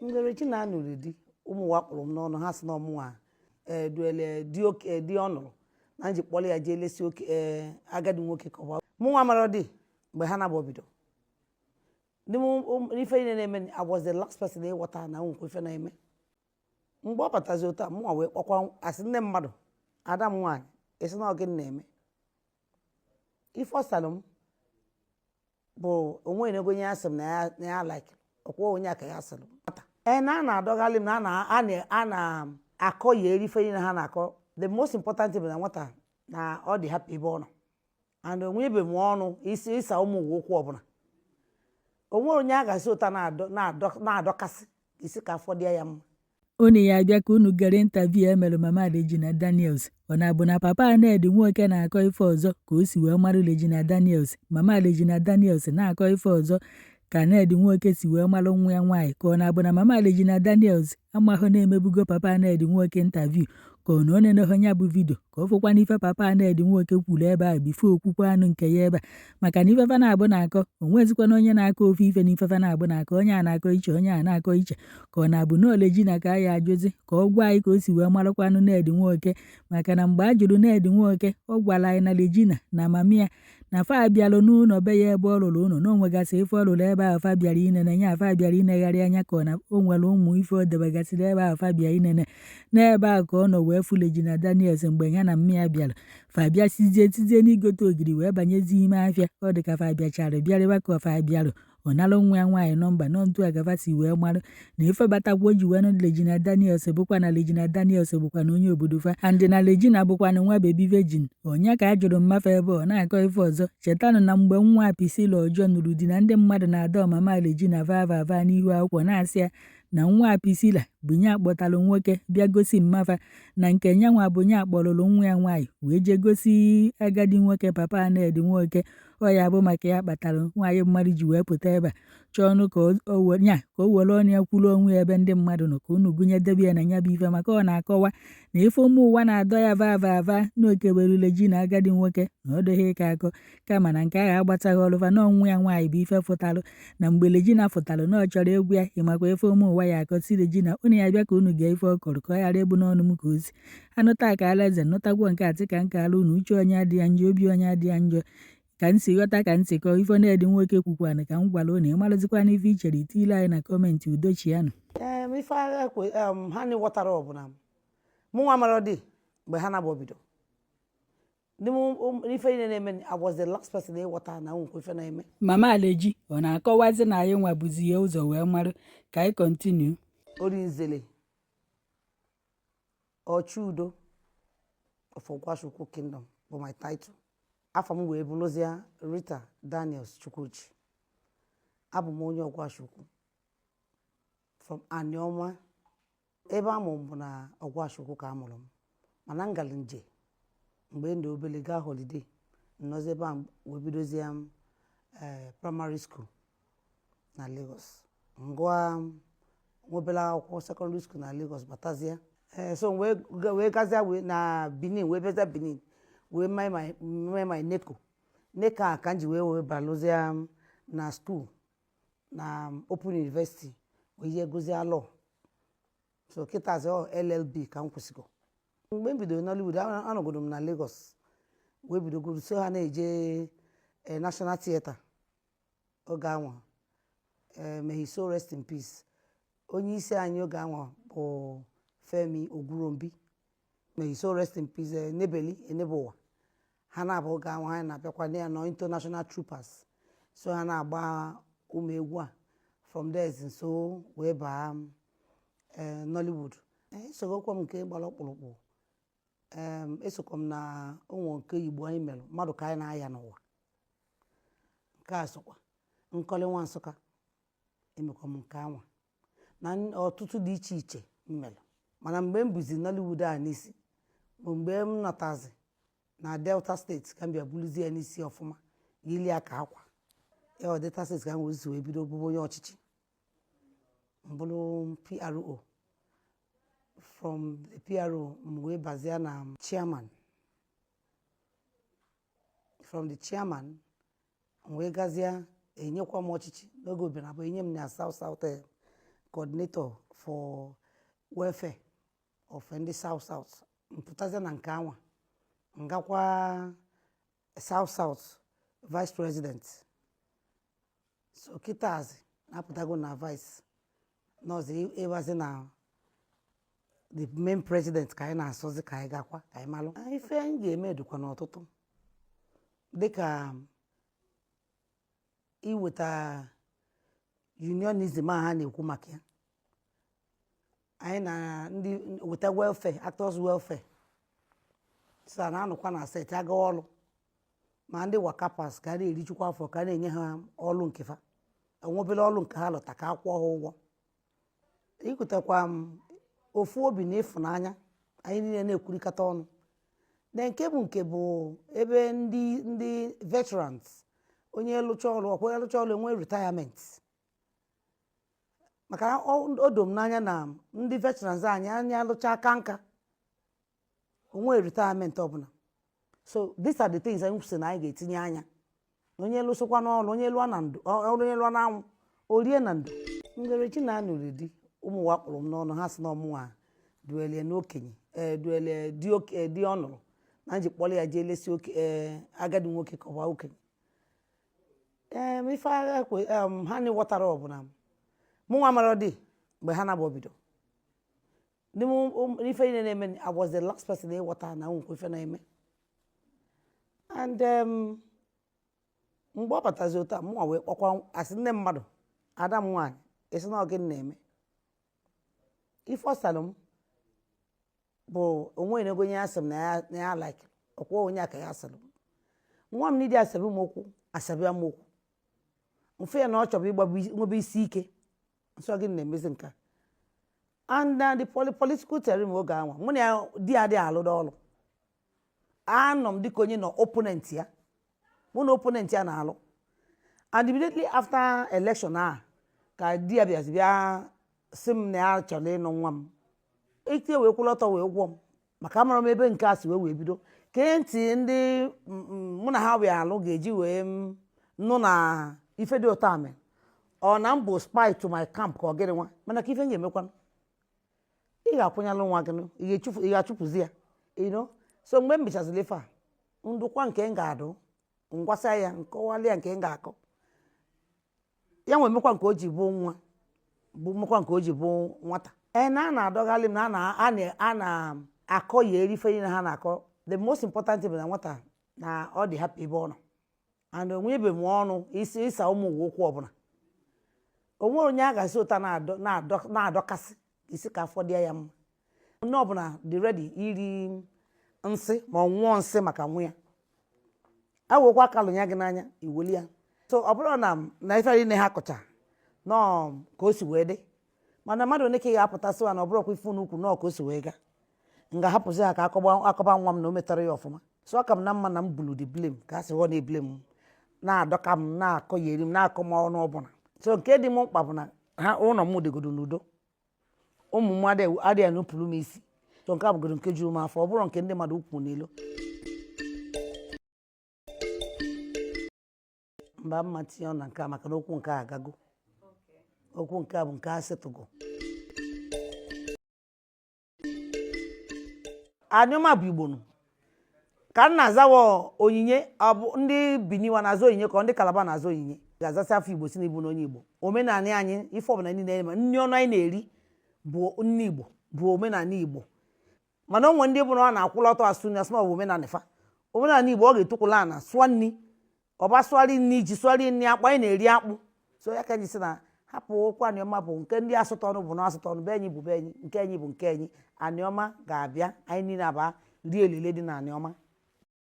Mgbe Regina nụrụ di, ụmụ ụwa kpụrụ m n'ọnụ. Ha sị na ọmụnwa duele di oke di ọ nụrụ na nji kpọrọ ya jee lesi oke agadi nwoke ka ọ bụ mụnwa mara di mgbe ha na-abụ bido. Ndị ife niile na-eme, I was the last person ịghọta na nwekwa ife na-eme. Mgbe ọ batazi otu a, mụnwa wee kpọkwa asị nne mmadụ, ada m nwaanyị, esi na ọ gịnị na-eme? Ife ọ salụ m bụ onwe nego onye ya sị m na ya like ọkwa onye a ka ya sịrị m ee na a na-adọghalị m na a na-akọ ya eri ife niile ha na-akọ. The most important thing bụ na nwata na ọ dị happy ebe ọ nọ, and onwebe m ọnụ isi ịsa ụmụ ụwa okwu ọbụla. Onwere onye a ga-asị ụta na-adọkasị isi ka afọ dị ya mma. Unu ya abịa ka unu gere interview emere mama Regina Daniels. Ọ na-abụ na papa Ned Nwoke na-akọ ife ọzọ ka o si wee marụ Regina Daniels, mama Regina Daniels na-akọ ife ọzọ ka Ned Nwoke si wee marụ nwa ya nwaanyị, ka ọ na-abụ na mama Regina Daniels amahụ na-emebugo papa Ned Nwoke interview, ka ọ na o neneghọ ya bụ video ka ọ fụkwa n'ife papa Ned Nwoke kwuru ebe a before okwukwa anụ nke ya ebe a, maka na ifefa na-abụ na-akọ onwezikwana onye na-akọ ofu ife na ifefa na-abụ na-akọ, onye a na-akọ iche, onye a na-akọ iche, ka ọ na-abụ na Regina ka a ya ajụzi ka ọ gwa anyị ka o si wee marakwanụ Ned Nwoke, maka na mgbe a jụrụ Ned Nwoke, ọ gwara anyị na Regina na mama ya na fa abịalụ n'ụlọ be ya ebe ọ rụrụ ụlọ, na o nwegasị ife ọ rụrụ ebe ahụ fa bịara inene ya, fa bịara inegharị anya, ka ọ na o nwere ụmụ ife o debegasịrị ebe ahụ fa bịa inene. N'ebe ahụ ka ọ nọ wee fụ Regina Daniels mgbe ya na mma ya bịara. Fa bịa sizie tizie n'igote ogiri wee banyezie ime afịa. Ọ dị ka fa bịachara bịarịba ka fa bịarụ ọ nalụ nwa ya nwaanyị number nọ ntu a ka fa si wee marụ na ife batakwa o ji wee nụ Regina Daniels bụkwa na Regina Daniels bụkwa na onye obodo fa, and na Regina bụkwa na nwa baby virgin. Onye ka a jụrụ mmafe ebe ọ na-akọ ife ọzọ. Chetanụ na mgbe nwa Priscilla Ojo nụrụ di na ndị mmadụ na-adọ mama Regina va va va n'ihu akwụkwọ, na-asị ya na nwa Priscilla bụ nya kpọtalụ nwoke bịa gosi mmafa, na nke nyanwa bụ nya kpọrụrụ nwa ya nwaanyị wee jee gosi agadi nwoke papa Ned Nwoke. Ọ ya bụ maka ya kpatara nwaanyị mmadụ ji wee pụta ebe a chọọ ọnụ ka o nya ka o were ọnụ ya kwuru onwe ya ebe ndị mmadụ nọ, ka unu gụnyedebe ya na ya bụ ife, maka ọ na-akọwa na ife ụmụ ụwa na-adọ ya va va va na okewere Regina agadi nwoke na ọ dịghị ịkọ akọ, kama na nke ahụ agbataghị ọlụfa na ọnwụ ya nwaanyị bụ ife fụtalụ na mgbe Regina fụtalụ na ọ chọrọ egwu ya. Ịmakwa ife ụmụ ụwa ya akọ si Regina? Unu ya bịa ka unu gee ife ọ kọrọ ka ọ ghara ịbụ n'ọnụ m ka o si anụta ka alaeze nụtagwo nke atị ka nke ala unu. Uche onye adịghị njọ, obi onye adịghị njọ. Ka m si ghọta ka m si kọọ ife Ned Nwoke kwukwanụ ka m gwara unu. Ịmarụzikwana ife i chere, itile anyị na comment. Udochianụ. Ee, ife agha kwe ha na ghọtara ọ bụ na mụnwa mara di mgbe ha na-abụ bido. Ndị ife niile na-eme, I was the last person ịghọta na nwekwa ife na-eme. Mama Leji ọ na-akọwazi na anyị nwa bụzi ya ụzọ wee marụ. Ka anyị continue. Orinzele Ọchụudo of Ogwashi-Ukwu Kingdom bụ my title. Afọ m wee bụrụzie Rita Daniels Chukwuji. Abụ m onye Ogwashi-Ukwu from Anioma. Ebe a mụrụ m bụ na Ogwashi-Ukwu ka a mụrụ m, mana m gara nje mgbe m dị obere gaa holiday, nnọzi ebe a wee bidozie m primary school na Lagos, ngụa nwobere akwụkwọ secondary school na Lagos, batazie ee so wee gazie wee na Benin, wee bịazie Benin wee mee my NECO. NECO a ka m ji wee balụzie m na school na Open University wee je gụzie law. So kịtazi ọ LLB ka m kwụsịgo. Mgbe m bidoro Nollywood, anọgodo m na Lagos wee bidogoro so ha na-eje National Theatre oge anwa. May he so rest in peace, onye isi anyị oge anwa bụ Femi Ogurombi, may he so rest in peace, Nebeli Enebụwa ha na-abụ oge anwa ha na-abịakwa na ya nọ international troopers, so ha na-agba ụmụ egwu a. From there nso wee baa Nollywood. Esogokwa m nke gbara ọkpụrụkpụ. Esokwa m na ụmụ nke Igbo anyị mere mmadụ ka anyị na-aya n'ụwa. Nke a sokwa Nkọli Nwa Nsụka, emekwa m nke anwa na ọtụtụ dị iche iche m mere. Mana mgbe m buzi Nollywood a n'isi bụ mgbe m nọtazi na Delta State ka m bịa buluzie ya n'isi ọfụma, yili ya ka akwa ya. Ọ Delta State ka m wee si wee bido bụbu onye ọchịchị m, bụrụ PRO. From the PRO m wee bazie na chairman. From the chairman m wee gazie enyekwa m ọchịchị n'oge Obianọ, enye m na South South. Coordinator for welfare of ndị South South. Mpụtazie na nke anwa, ngakwa South South Vice President. So kịtazi na-apụtago na vice, nọzi ịbazi na the main president ka anyị na-asọzi ka anyị gakwa ka anyị malụ. Ife anyị ga-eme dịkwa n'ọtụtụ, dịka iweta unionism a ha na-ekwu maka ya, anyị na ndị weta welfare, actors welfare, so a na-anọkwa na set aga ọrụ, ma ndị wakapas ka a na-erichukwa afọ, ka a na-enye ha ọrụ nke fa, enwebere ọrụ nke ha lọta ka a kwụọ ha ụgwọ. Ikwutekwa m ofu obi na ịfụnanya, anyị niile na-ekwurịkọta ọnụ na nke bụ ebe ndị veterans, onye lụcha ọrụ, ọkwa onye lụcha ọrụ enwe retirement, maka na o doo m n'anya na ndị veterans anyị anya lụcha aka nka, onwe retirement ọbụla. So these are the things anyị sị na anyị ga-etinye anya, na onye lụsịkwa n'ọrụ, onye lụọ na ndụ ọrụ, onye lụọ n'anwụ, o rie na ndụ. Mgbe Regina nụrụ di, ụmụ ụwa kpụrụ m n'ọnụ, ha sị na ọmụnwa duelie n'okenye, ee, duelie di oke di ọ nụrụ, na nji kpọrọ ya jee lesi oke, ee, agadi nwoke ka ọ bụ okenye. Ee, ife agha kwe ha na ghọtara ọ bụ na mụnwa mara dị mgbe ha na-abụ bido n'ime ife niile na-eme. I was the last person ịghọta na nwekwa ife na-eme. And mgbe ọ batazi otu a, mụnwa wee kpọkwa asị nne mmadụ, ada m nwaanyị, esi na ọ gịnị na-eme? Ife ọ salụ m bụ onwe nego onye ya sị m na ya like ọkwa onye a ka ya sịrị m nwa m n'ịdị asabi m okwu, asabịa m okwu mfe ya na ọ chọrọ ịgbaba nwebe isi ike nsọ. Gịnị na-emezi nke a? And na the political terrain oge anwa, mụ na ya di ya adịghị alụdo ọlụ, anọ m dịka onye nọ opponent ya, mụ na opponent ya na-alụ. And immediately after election a ka di ya bịazi bịa sị m na ya chọrọ ịnụ nwa m. Ike wee kwụrụ ọtọ wee gwọ m, maka amara m ebe nke a si wee bido kee ntị ndị mụ na ha bịa alụ ga-eji wee m nụ na ife dị ụtọ ame ọ na m bụ spy to my camp, ka ọ gịnị nwa. Mana ka ife m ga-emekwanụ, ị ga-akwụnyalụ nwa gị nụ, ị ga-echufu, ị ga-achụpụzi ya. So mgbe m mechaziri ife a, ndụkwa nke m ga-adụ ngwasa ya, nkọwalị ya nke m ga-akọ ya, nwe mekwa nke o ji bụ nwa, bụ mekwa nke o ji bụ nwata. Ee, na a na-adọghalị m na a na-akọ ya eri ife niile ha na-akọ. The most important thing bụ na nwata na ọ dị happy ebe ọ nọ, and onwebe m ọnụ isi ịsa ụmụ ụwa okwu ọbụla. O nwere onye a ga-asị ụta na-adọkasị isi ka afọ dị ya mma. Onye ọbụla dị ready iri nsị ma ọ nwụọ nsị maka nwa ya, awekwa akalụ ya gị n'anya iweli ya. So ọ bụrụ na ife niile ha kọcha nọọ ka o si wee dị, mana mmadụ one ka ị ga-apụta sịwa na ọ bụrụkwa ife n'ukwu nọọ ka o si wee gaa, m ga-ahapụzi ha ka akọba nwa m na o metara ya ọfụma. So ọ ka m na mma na m bulu the blame, ka a sị ọ na-eblame m, na-adọka m, na-akọ ya eri m, na-akọ m ọnụ ọbụla. So nke dị m mkpa bụ na ha ụlọ m dịgodo n'udo, ụmụ m adịghị enupụrụ m isi. So nke a bụgodo nke juru m afọ, ọ bụrụ nke ndị mmadụ ukwu n'ilo mba mma tinye ọ na nke a, maka na okwu nke a agago, okwu nke a bụ nke a setụgo. Anioma bụ Igbo nụ ka m na-azawa Onyinye. Ọ bụ ndị Biniwa na-aza Onyinye, ka ndị Kalaba na-aza Onyinye, ga-azasị afọ Igbo si n'Igbo na onye Igbo. Omenala anyị, ife ọbụla niile eme, nri ọnụ anyị na-eri bụ nri Igbo, bụ omenala Igbo. Mana onwe ndị bụ na ọ na-akwụla ọtọ asụ nri, asụ ma ọ bụ omenala fa, omenala Igbo. Ọ ga-etukwula ana sụọ nri, ọba sụgharị nri ji, sụgharị nri akpụ, anyị na-eri akpụ. So ya ka anyị sị na hapụ okwu Anioma bụ nke ndị asụtọ ọnụ, bụ na asụtọ ọnụ be anyị bụ be anyị, nke anyị bụ nke anyị. Anioma ga-abịa, anyị niile aba rie elele dị na Anioma.